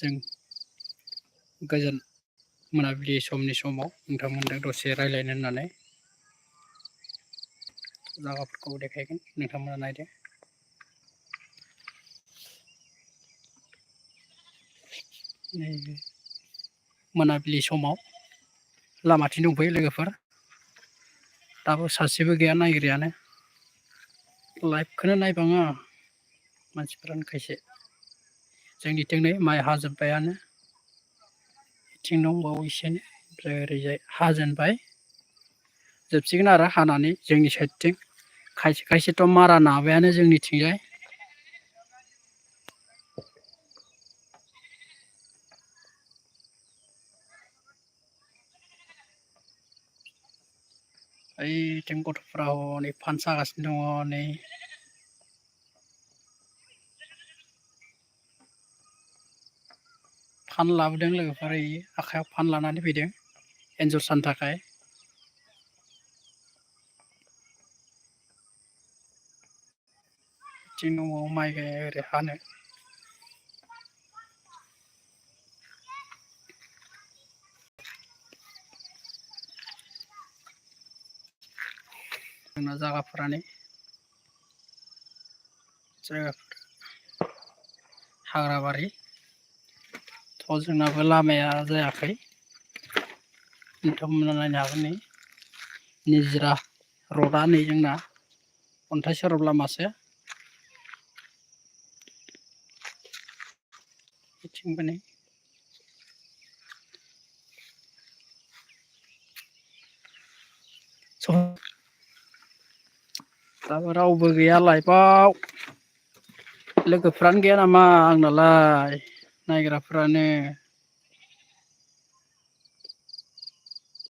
जों गोजोन मोनाबिलि समनि समाव नोंथांमोनजों दसे रायज्लायनो होननानै जायगाफोरखौ देखायगोन नोंथांमोना नायदो। नैबे मोनाबिलि समाव लामाथिं दंफैयो लोगोफोर। दाबो सासेबो गैया नायग्रायानो। लाइभखौनो नायबाङा मानसिफ्रानो खायसे। जोंनिथिं नै माइ हाजोब्बायानो। बिथिं दंबावो एसेनो ओमफ्राय ओरैजाय हाजेनबाय। जोबसिगोन आरो हानानै जोंनि साइडथिं। खायसे खायसेथ' मारा नाबायानो जोंनिथिंजाय। ओइथिं गथ'फ्रा हनै फान सागासिनो दङ नै। फान लाबोदों लोगोफोर आखाइयाव फान लानानै फैदों एन्जर सानो थाखाय। बिथिं दङ माइ ओरै हानो। जोंना जागाफोरा नै जायगाफोर हाग्राबारि। थ' जोंनाबो लामाया जायाखै। नोंथांमोना नायनो हागोन नै निजोरा रडआ नै जोंना अन्थाइ सरब लामासो। बिथिंबो नै दाबो रावबो गैया लाइफआव। लोगोफ्रानो गैया नामा आंनालाय नायग्राफ्रानो।